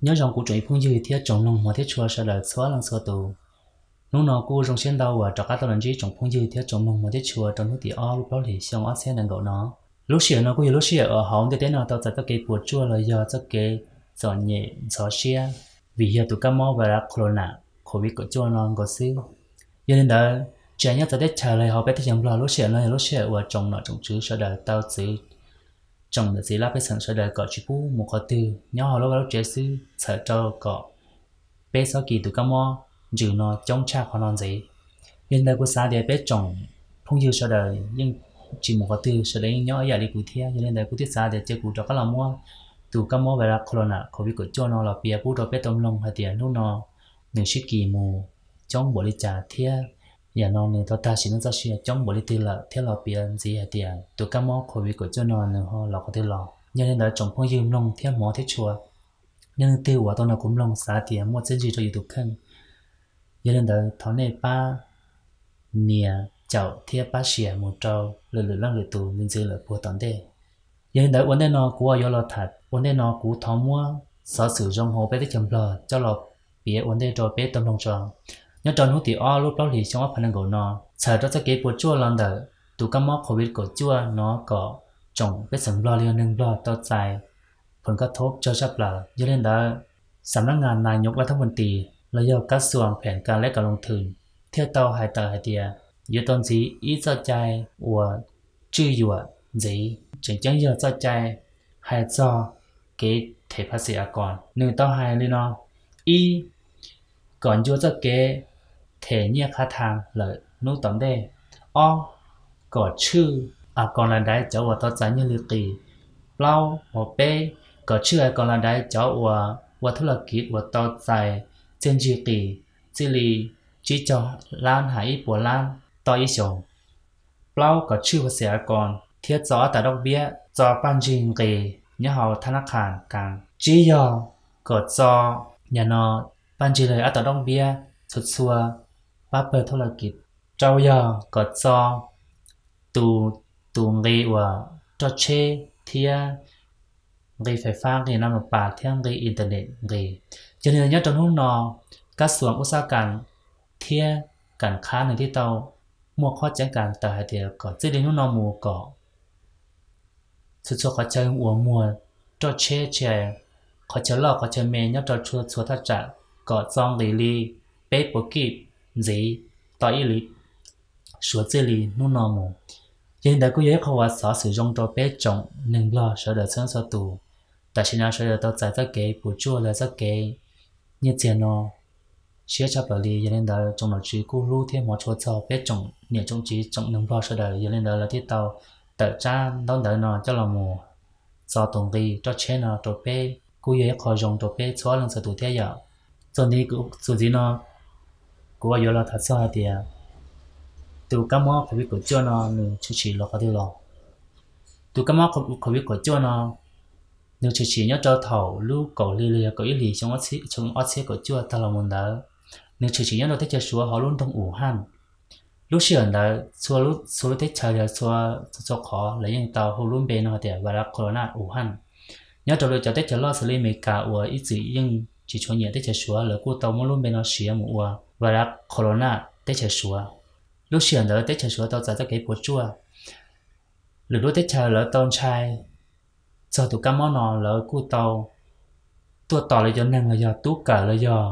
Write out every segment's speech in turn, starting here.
Nyob zoo kuv tsoom phooj ywg thiab tsoom mloog hmov thiab tshua sawv daws txhua leej txhua tus. Hnub no kuj zoo siab ntau uas rov qab tau los ntsib tsoom phooj ywg thiab tsoom mloog hmov thiab tshua rau hnub tim ob lub plaub hlis xyoo ob txhiab nees nkaum no. Lub sij hawm no kuj yog lub sij hawm uas hauv ntiaj teb no tau txais txoj kev puas tsuaj los yog txoj kev txom nyem ntxhov siab vim yog tus kab mob virus corona covid kaum cuaj no nkaus xwb. Yog li ntawd, tsis hais nyob txawv teb chaws los hauv peb teb chaws Nplog, lub sij hawm no yog lub sij hawm uas tsoom nom tsoom tswv sawv daws tau txwv tsoom niam txiv laj pej xeem sawv daws kom tsis pub mus qhov twg, nyob hauv lub vaj lub tsev xwb, txhawm rau kom peb txhob kis tus kab mob ntsws no coob tshaj qhov no ntxiv. Yog li ntawd kuv xav tias peb tsoom phooj ywg sawv daws yeej tsis mus qhov twg, sawv daws yeej nyob ib yam li kuv thiab. Yog li ntawd kuv thiaj xav tias cia kuv rov qab los muab tus kab mob virus corona covid kaum cuaj no los piav pub rau peb tau mloog hais tias hnub no nws sib kis mus coob npaum li cas thiab yam no nws tau tag sim neej txoj sia coob npaum li twg lawm thiab los piav ntxiv hais tias tus kab mob covid kaum cuaj no nws ho los qhov twg los. Yog li ntawd tsoom phooj ywg mloog thiab hmov thiab tshua, nej leej twg uas tau nrog kuv mloog xav tias muaj txiaj ntsig rau yus tus kheej, yog li ntawd thov nej pab nias caum thiab pab share mus rau lwm lwm leej lwm tus ntxiv ntxiv lawm puag tom ntej. Yog li ntawd ua ntej no kuv yuav los tham, ua ntej no kuv thov muab xov xwm zoo hauv peb teb chaws Nplog coj los piav ua ntej rau peb tau mloog tso. Nyob rau hnub tim ob lub plaub hlis xyoo ob phav nees nkaum no, txhawm rau txoj kev puas tsuaj los ntawm tus kab mob covid kaum cuaj no kom tsoom pej xeem Nplog los yog neeg Nplog tau txais phoom kab thob tsawg tshaj plaws. Yog li ntawd, xam nab ngas nas nyuv laj thab phoos tis los yog kab xuam phem kas leb kas loos thwm thiaj tau hais tawm hais tias yuav tau ntxiv ib txoj cai uas tswj yuam ntxiv, tseem ceeb yog txoj cai hais txog kev them phav xim a koos. Nws tau hais li no: ib, kom ncua txoj kev them nyiaj qha thas lawm hnub tom ntej. Ob, kom tshwj a koos las daiv cov uas tau txais nyiaj li qis. Plaub, hos peb, kom tshwj a koos las daiv cov uas ua thub las kiv uas tau txais txiaj ntsig qis txij li tsib caug lab hais ib puas lab toj ib xyoos. Plaub, kom tshwj phav xim a koos thiab txo ob tas doj npiab, txo paj ntsig nqis nyob hauv thab nab qhas kas. Tsib yog kom txo yam no paj ntsig los yog ob tas doj npiab txhua txhua pab pawg thub las kiv. Rau yog kom txo tus, tus nqi uas roj tsheb thiab nqi fais fab, nqi nav mas pas thiab nqi internet nqis. Yog li nyob rau hnub no, kab xuas ub xab kas thiab kas qhab nws thiaj tau muaj qhov ceev kas tawm hais tias kom txij li hnub no mus kom txhua txhua qhov chaw uas muag roj tsheb tsis hais qhov chaw loj qhov chaw me nyob rau txhua txhua thaj tsam kom txo nqis li peb puas kij ntxiv toj ib li suav txij li hnub no mus. Yog li ntawd kuj yog ib qho uas xov xwm zoo rau peb tsoom neeg Nplog sawv daws txhua txhua tus. Tam sim no sawv daws tau txais txoj kev puas tsuaj los yog txoj kev nyiaj txiag no siab tshaj plaws li. Yog li ntawd tsoom nom tswv kuj hlub thiab hmov tshua txog peb tsoom niam tsoom txiv tsoom neeg Nplog sawv daws, yog li ntawd lawv thiaj tau tawm tsab ntaub ntawv no coj los mus txo tus nqi roj tsheb no rau peb, kuj yog ib qho zoo rau peb txhua leej txhua tus thiab yom. Txuas ntxiv, txuas ntxiv no kuv yuav los tham txog hais tias tus kab mob covid kaum cuaj no nws tshwm sim los qhov twg los. Tus kab mob covid kaum cuaj no nws tshwm sim nyob rau thaum lub kaum hli los yog kaum ib hlis xyoo ob txhiab kaum cuaj tag los mus ntawd, nws tshwm sim nyob rau teb chaws Suav hauv lub nroog Wuhan. Lub sij hawm ntawd txhua lub teb chaws los txhua qhov lawv yeej tau hu lub npe no hais tias virus corona Wuhan. Nyob rau lwm cov teb chaws loj xws li Amelikas uas ib txwm yeej tsis tshua nyiam teb chaws Suav, lawv kuj tau muab lub npe no siv mus ua virus corona teb chaws Suav. Lub sij hawm ntawd teb chaws Suav tau txais txoj kev puas tsuaj. Lwm lub teb chaws lawv tau ntshai txog tus kab mob no, lawv kuj tau tuaj tos lawv cov neeg los yog tub kawm los yog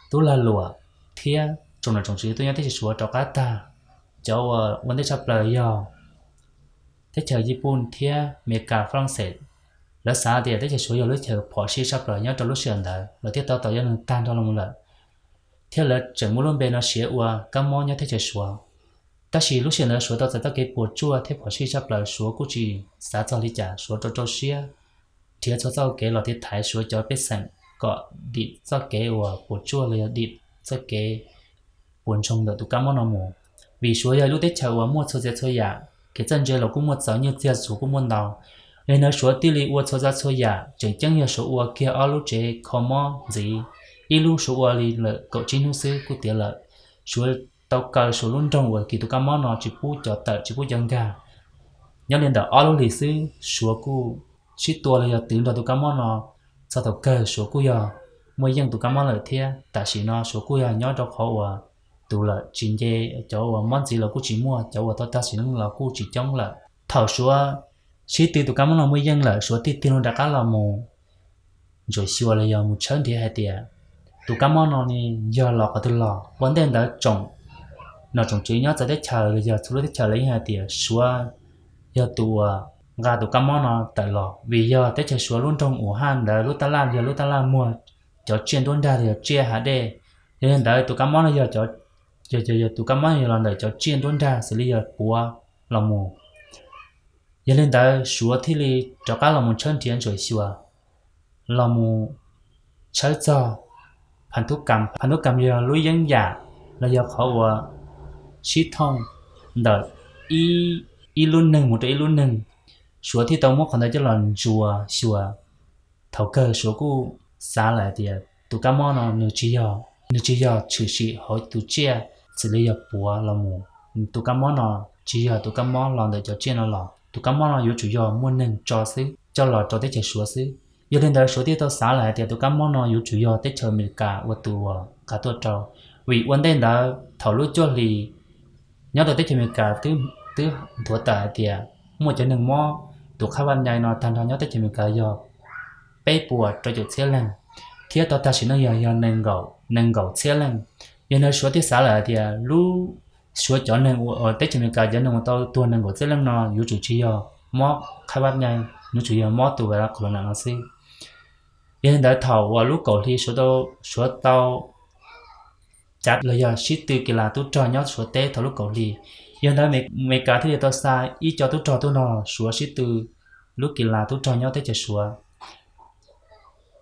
tub lag luam thiab tsoom nom tsoom tswv tuaj nyob teb chaws Suav rov qab tag. Cov uas ua ntej tshaj plaws yog teb chaws Yij Pooj thiab Amelikas, Fab Laj Xes. Lawv xav tias teb chaws Suav yog lub chaw phom sij tshaj plaws nyob rau lub sij hawm ntawd, lawv thiaj tau tos cov neeg tag nrho los lawm, thiab lawv tseem muab lub npe no siv ua kab mob nyob teb chaws Suav. Tab sis lub sij hawm ntawd Suav tau txais txoj kev puas tsuaj thiab phom sij tshaj plaws, Suav kuj tsis xav txog li cas, Suav rau rau siab nrhiav txhua txoj kev los tiv thaiv Suav cov pej xeem kom dim txoj kev uas puas tsuaj los yog dim txoj kev puas ntsoog ntawm tus kab mob no mus. Vim Suav yog ib lub teb chaws uas muaj txhua tsav txhua yam, kev txawj ntse los kuj muaj txaus, nyiaj txiag Suav kuj muaj ntau. Yog li ntawd Suav thiaj li ua txhua tsav txhua yam, tseem ceeb yog Suav ua kiag ob lub tsev kho mob ntxiv, ib lub Suav ua li lawm kaum tsib hnub xwb kuj tiav lawm. Suav tau kaw Suav lub nroog uas kis tus kab mob no tsis pub cov tawm tsis pub cov nkag. Nyob li ntawm ob lub hlis xwb Suav kuj sib tua los yog twv nrog tus kab mob no, txog thaum kawg Suav kuj yog muaj yeej tus kab mob lawm thiab. Tam sim no Suav kuj yog nyob rau qhov uas tus lawm tsis nce, cov uas mob ntxiv los kuj tsis muaj, cov uas tau tag sim neej los kuj tsis coob lawm. Thaum Suav sib tw tus kab mob no muaj yeej lawm, Suav thiaj tig loo rov qab los mus ntsuam xyuas los yog mus tshawb nrhiav hais tias tus kab mob no ne yog los qhov twg los. Ua ntej ntawd tsoom nom tsoom tswv nyob txawv teb chaws los yog txhua lub teb chaws los yeej hais tias Suav yog tus uas nqa tus kab mob no tawm los, vim yog teb chaws Suav lub nroog Wuhan ntawd lub tab laj yog lub tab laj muag cov tsiaj nruab nrag los yog tsiaj hav dej. Yog li ntawd tus kab mob no yog, yog tus kab mob no yog los ntawm cov tsiaj nruab nrag xws li yog puav los mus. Yog li ntawd Suav thiaj li rov qab los mus tshawb nrhiav ntsuam xyuas, los mus tshawb txog phan tub kam. Phan tub kam yog lub yeeb yam los yog qhov uas sib thooj ntawm ib lub neeg mus rau ib lub neeg. Suav thiaj tau muab qhov ntawd coj los ntsuas xyuas. Thaum kawg Suav kuj xav lawm hais tias tus kab mob no nws tsis yog, nws tsis yog tshwm sim hauv tus tsiaj xws li yog puav los mus. Tus kab mob no tsis yog tus kab mob los ntawm cov tsiaj no los, tus kab mob no yuav tsum yog muaj neeg tso xwb, coj los rau teb chaws Suav xwb. Yog li ntawd Suav thiaj tau xav lawm hais tias tus kab mob no yuav tsum yog teb chaws Amelikas ua tus uas nqa tuaj rau, vim ua ntej ntawd thaum lub cuaj hlis nyob rau teb chaws Amelikas twb nthuav tawm hais tias muaj cov neeg mob tus khaib vaj nyai no tag nrho nyob teb chaws Amelikas yog peb puas rau caum txhiab leej, thiab tau tag sim neej yog, yog nees nkaum txhiab leej. Yog li ntawd Suav thiaj xav lawm hais tias lub, Suav cov neeg uas, teb chaws Amelikas cov neeg uas tau tuag nees nkaum txhiab leej no yuav tsum tsis yog mob khaib vaj nyai, yuav tsum yog mob tus virus corona no xwb. Yog li ntawd thaum uas lub kaum hli Suav tau cav los yog sib tw kis las tub rog nyob Suav teb thaum lub kaum hli. Yog li ntawd Amelikas thiaj li tau xa ib co tub rog tuaj nrog Suav sib tw lub kis las tub rog nyob teb chaws Suav.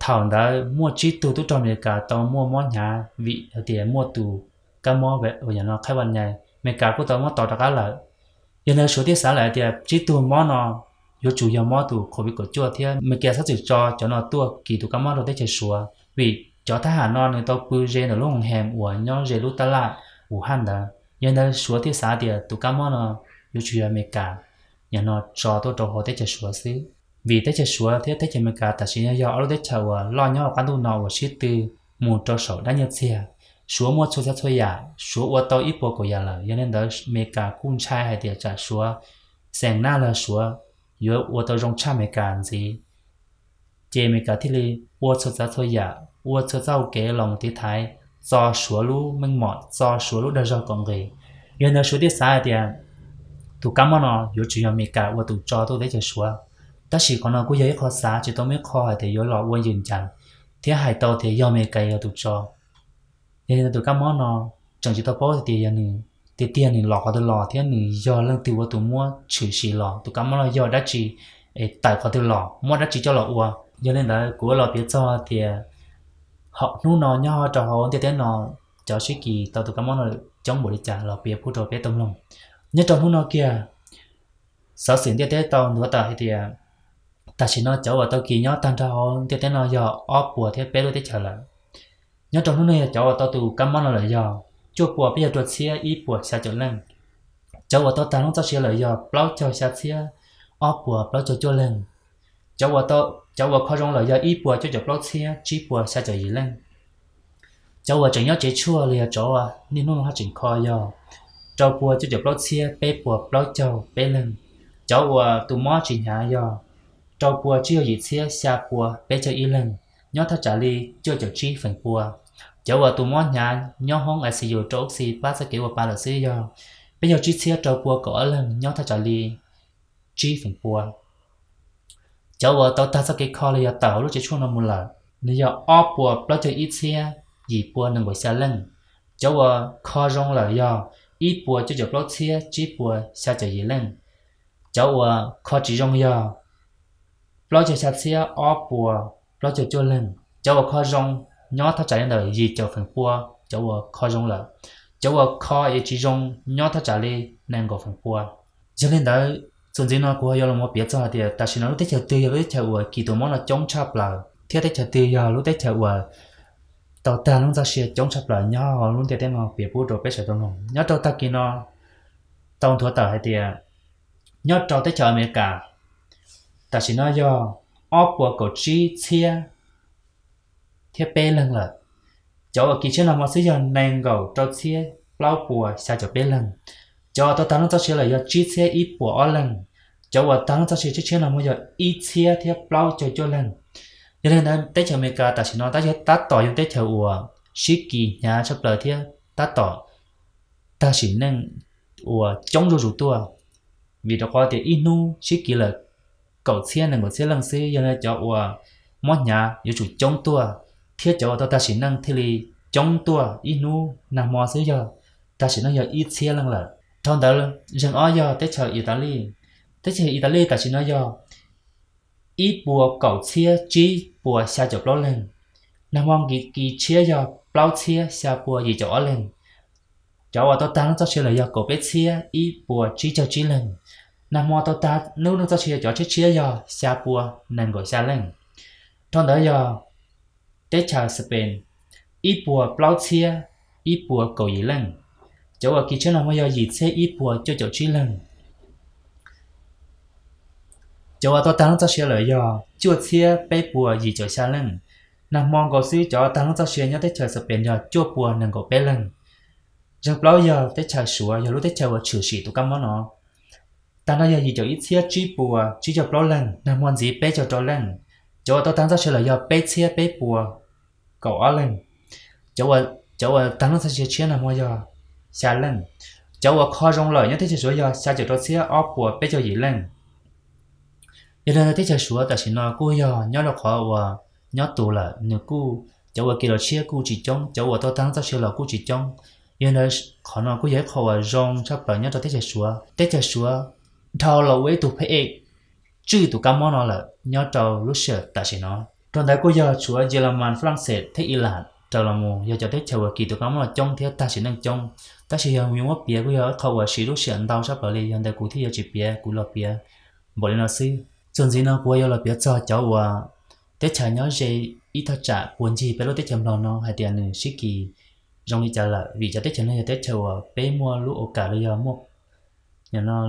Thaum ntawd muaj tsib tug tub rog Amelikas tau muaj mob hnyav vim hais tias muaj tus kab mob uas yog no khaib vaj nyai, Amelikas kuj tau muab tos rov qab lawm. Yog li ntawd Suav thiaj xav lawm hais tias tsib tug mob no yuav tsum yog mob tus COVID kaum cuaj thiab Amelikas txhob txwm tso cov no tuaj kis tus kab mob rau teb chaws Suav, vim cov thab ham no nws tau pw ze ntawm lub hoo hees uas nyob ze lub tab laj Wuhan ntawd. Yog li ntawd Suav thiaj xav tias tus kab mob no yuav tsum yog Amelikas yog no tso tuaj rau hauv teb chaws Suav xwb, vim teb chaws Suav thiab teb chaws Amelikas tam sim no yog ob lub teb chaws uas loj nyob hauv qab ntuj no uas sib tw mus rau saum dab nyiaj txiag. Suav muaj txhua tsav txhua yam, Suav ua tau ib puas kaum yam lawm. Yog li ntawd Amelikas kuj ntshai hais tias tsam Suav xeem nab los Suav yuav ua tau zoo tshaj Amelikas ntxiv. Ces Amelikas thiaj li ua txhua tsav txhua yam, ua txhua txoj hauv kev los mus tiv thaiv, txo Suav lub meej mom, txo Suav lub dag zog kom nqis. Yog li ntawd Suav thiaj xav hais tias tus kab mob no yuav tsum yog Amelikas ua tus tso tuaj teb chaws Suav. Tab sis qhov no kuj yog ib qho xav tsis tau muaj ib qho hais tias yuav los ua ywm ncav thiab hais tau tias yog Amelikas yog tus tso. Yog li ntawd tus kab mob no tseem tsis tau paub tias yog nws tiag tiag nws los qhov twg los thiab nws yog leej twg ua tus muab tshwm sim los, tus kab mob no yog dab tsi es tawm qhov twg los, muab dab tsi coj los ua. Yog li ntawd kuv yuav los piav txog tias hom hnub no nyob rau hauv ntiaj teb no cov sib kis tau tus kab mob no coob npaum li cas los piav pub rau peb tau mloog. Nyob rau hnub no kiag, xov xwm ntiaj teb tau nthuav tawm hais tias tam sim no cov uas tau kis nyob tag nrho hauv ntiaj teb no yog ob puas thiab peb lub teb chaws lawm. Nyob rau hnub no yog cov uas tau tus kab mob no lawm yog cuaj puas peb caug rau txhiab ib puas xya caum leej. Cov uas tau tag lub txoj sia lawm yog plaub caug xya txhiab ob puas plaub caug cuaj leej. Cov uas, cov uas kho zoo lawm yog ib puas cuaj caum plaub txhiab tsib puas xya caum yim leej. Cov uas tseem nyob tsev tshuaj los yog cov uas niaj hnub no haj tseem kho yog rau puas cuaj caum plaub txhiab peb puas plaub caug peb leeg. Cov uas tus mob tsis hnyav yog rau puas tsib caug yim txhiab xya puas peb caug ib leeg, nyob thaj tsam li cuaj caum tsib feem pua. Cov uas tus mob hnyav nyob hoob I C U rau ub xi pab txoj kev ua pa lawm xwb yog peb caug tsib txhiab rau puas kaum ob leeg, nyob thaj tsam li tsib feem pua. Cov uas tau tag txoj kev kho los yog tawm hauv lub tsev tshuaj no mus lawm, nws yog ob puas plaub caug ib txhiab yim puas nees nkaum xya leej. Cov uas kho zoo lawm yog ib puas cuaj caum plaub txhiab tsib puas xya caum yim leej. Cov uas kho tsis zoo yog plaub caug xya txhiab ob puas plaub caug cuaj leeg. Cov uas kho zoo nyob thaj tsam li ntawm yim caum feem pua, cov uas kho zoo lawm. Cov uas kho es tsis zoo nyob thaj tsam li nees nkaum feem pua. Yog li ntawd, txuas ntxiv no kuv ho yuav los piav txog hais tias tam sim no lub teb chaws twg yog lub teb chaws uas kis tus mob no coob tshaj plaws thiab teb chaws twg yog lub teb chaws uas tau tag lub txoj sia coob tshaj plaws nyob hauv lub ntiaj teb no piav pub rau peb sawv daws mloog. Nyob rau tag kis no tau nthuav tawm hais tias nyob rau teb chaws Amelikas tam sim no yog ob puas kaum tsib txhiab thiab peb leeg lawm. Cov uas kis tshiab nag hmo xwb yog nees nkaum rau txhiab plaub puas xya caum peb leeg. Cov uas tau tag lub txoj sia lawm yog tsib txhiab ib puas ob leeg. Cov uas tag lub txoj sia tshiab tshiab nag hmo yog ib txhiab thiab plaub caug cuaj leeg. Yog li ntawd teb chaws Amelikas tam sim no tab yog tab tom yog teb chaws uas sib kis hnyav tshaj plaws thiab tab tom tag sim neej uas coob zuj zus tuaj, vim rau qhov tias ib hnub sib kis lawm kaum txhiab nees nkaum txhiab leej xwb, yog li cov uas mob hnyav yuav tsum coob tuaj, thiab cov uas tau tag sim neej thiaj li coob tuaj. Ib hnub nag hmo xwb yog tag sim neej yog ib txhiab leej lawm. Dhau ntawd, zeeg ob yog teb chaws Italis. Teb chaws Italis tam sim no yog ib puas kaum txhiab tsib puas xya caum plaub leeg. Nag hmo kis tshiab yog plaub txhiab xya puas yim caum ob leeg. Cov uas tau tag lub txoj sia lawm yog kaum peb txhiab ib puas tsib caug tsib leeg. Nag hmo tau tag lub neej txoj sia cov tshiab tshiab yog xya puas nees nkaum xya leej. Dhau ntawd yog teb chaws Spain, ib puas plaub txhiab ib puas kaum yim leej. Cov uas kis tshiab nag hmo yog yim txhiab ib puas cuaj caum tsib leeg. Cov uas tau tag lub txoj sia lawm yog cuaj txhiab peb puas yim caum xya leej. Nag hmo nkaus xwb cov tag lub txoj sia nyob teb chaws Spain yog cuaj puas nees nkaum peb leeg. Zeeg plaub yog teb chaws Suav, yog lub teb chaws uas tshwm sim tus kab mob no. Tag nrho yog yim caum ib txhiab tsib puas tsib caug plaub leeg, nag hmo ntxiv peb caug rau leej. Cov uas tau tag lub txoj sia lawm yog peb txhiab peb puas kaum ob leeg. Cov uas tag lub txoj sia tshiab nag hmo yog xya leej. Cov uas kho zoo lawm nyob teb chaws Suav yog xya caum rau txhiab ob puas peb caug yim leej. Yog li ntawd teb chaws Suav tam sim no kuj yog nyob rau qhov uas nyob tus lawm, nws kuj, cov uas kis los tshiab kuj tsis coob, cov uas tau tag lub txoj sia los kuj tsis coob. Yog li ntawd qhov no kuj yog ib qho uas zoo tshaj plaws nyob rau teb chaws Suav. Teb chaws Suav dhau los ua ib tug phab ej tswj tus kab mob no lawm nyob rau lub sij hawm tam sim no. Dhau ntawd kuj yog tshuav Yelas, Falaxes thiab Ilas raws los mus yog cov teb chaws uas kis tus kab mob no coob thiab tag sim neej coob. Tab sis yog yuav muab piav kuj yog ib qho uas siv lub sij hawm ntau tshaj plaws li, yog ntawd kuv thiaj yuav tsis piav, kuv los piav npaum li no xwb. Txuas ntxiv no kuv yuav los piav txog cov uas teb chaws nyob ze ib thaj tsam puag ncig peb lub teb chaws Nplog no hais tias nws sib kis zoo li cas lawm, vim cov teb chaws no yog teb chaws uas peb muaj lub ua kam los yog muaj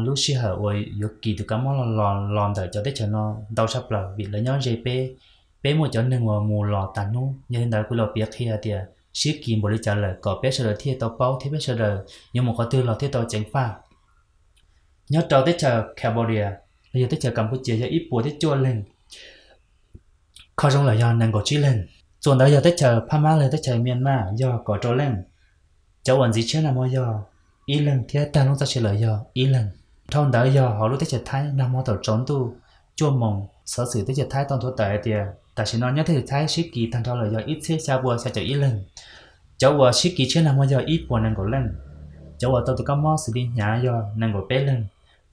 lub sij hawm uas yuav kis tus kab mob los los ntawm cov teb chaws no ntau tshaj plaws vim lawv nyob ze peb, peb muaj cov neeg uas mus los tas hnub. Yog li ntawd kuv los piav qhia tias sib kis npaum li cas lawm kom peb sawv daws thiaj tau paub thiab peb sawv daws yuav mus qhov twg los thiaj tau ceev faj. Nyob rau teb chaws Cambodia los yog teb chaws Kampuchia yog ib puas thiab cuaj leeg, kho zoo lawm yog nees nkaum tsib leeg. Txuas ntawd yog teb chaws Phab Mab los yog teb chaws Myanmar yog kaum rau leej. Cov uas ntxiv tshiab nag hmo yog ib leeg thiab tag lub txoj sia lawm yog ib leeg. Dhau ntawd yog hauv lub teb chaws Thaib nag hmo thaum tsaus ntuj cuaj moos xov xwm teb chaws Thaib tau nthuav tawm hais tias tam sim no nyob teb chaws Thaib sib kis tag nrho lawm yog ib txhiab xya puas xya caum ib leeg. Cov uas sib kis tshiab nag hmo yog ib puas nees nkaum leej. Cov uas tau tus kab mob xws li hnyav yog nees nkaum peb leeg.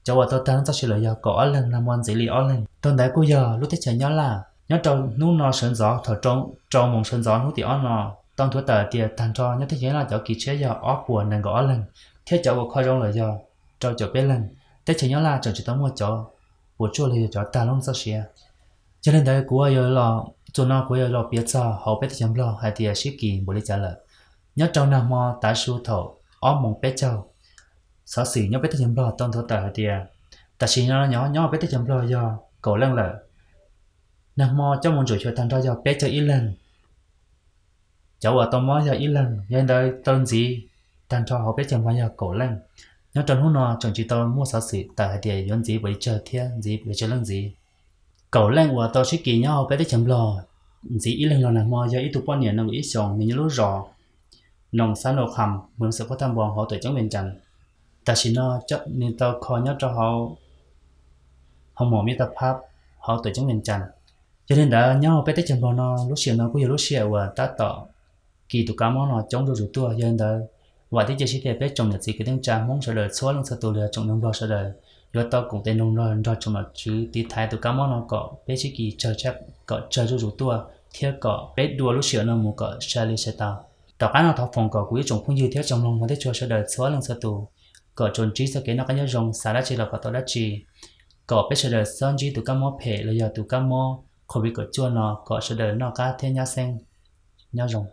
Cov uas tau tag lub txoj sia lawm yog kaum ob leeg, nag hmo ntxiv li ob leeg. Dhau ntawd kuj yog lub teb chaws Nyab Laj nyob rau hnub no sawv ntxov thaum rau moos sawv ntxov hnub tim ob no tau nthuav tawm tias tag nrho nyob teb chaws Nyab Laj cov kis tshiab yog ob puas nees nkaum ob leeg, thiab cov uas kho zoo lawm yog rau caum peb leeg. Teb chaws Nyab Laj tseem tsis tau muaj cov puas tsuaj los yog cov tag lub txoj sia. Yog li ntawd kuv yuav los, txuas no kuv yuav los piav txog hauv peb teb chaws Nplog hais tias sib kis npaum li cas lawm. Nyob rau nag hmo tav su thaum ob moos peb caug, xov xwm nyob peb teb chaws Nplog tau nthuav tawm hais tias tam sim no nyob nyob peb teb chaws Nplog yog kaum leej lawm. Nag hmo coj mus ntsuam xyuas tag nrho yog peb caug ib leeg. Cov uas tau mob yog ib leeg, yog li ntawd tau ntxiv tag nrho hauv peb teb chaws Nplog yog kaum leej. Nyob rau hnub no tseem tsis tau muaj xov xwm tawm hais tias yuav ntxiv npaum li tsawg thiab ntxiv pes tsawg leej ntxiv. Kaum leej uas tau sib kis nyob hauv peb teb chaws Nplog, ntxiv ib leeg los nag hmo yog ib tug poj niam nees nkaum ib xyoos, nws nyob lub zos Noos Xab Nau Kham, hmwv Xeem Phob Thaj Npo hauv tuam ceeb Vias Cas. Tam sim no nws tau kho nyob rau hauv hoo mom Miv Tas Phab hauv tuam ceeb Vias Cas. Yog li ntawd nyob hauv peb teb chaws Nplog no lub sij hawm no kuj yog lub sij hawm uas tab tom kis tus kab mob no coob zuj zus tuaj. Yog li ntawd vam thiab cia siab tias peb tsoom niam txiv kwv tij neej tsa Hmoob sawv daws txhua leej txhua tus los yog tsoom neeg Nplog sawv daws yuav tau koom tes nug Nplog nrog tsoom nom tswv tiv thaiv tus kab mob no kom peb sib kis tsawg, kom tsawg zuj zus tuaj thiab kom peb dua lub sij hawm no mus kom sai li sai tau. Tom qab no thov foom kom kuv ib tsoom phooj ywg thiab tsoom mloog hmov thiab tshua sawv daws txhua leej txhua tus kom tsuas ntsib txoj kev noj qab nyob zoo, xav dab tsi los kom tau dab tsi, kom peb sawv daws txhob ntsib tus kab mob phem los yog tus kab mob Covid kaum cuaj no kom sawv daws noj qab thiab nyab xeeb. Nyob zoo.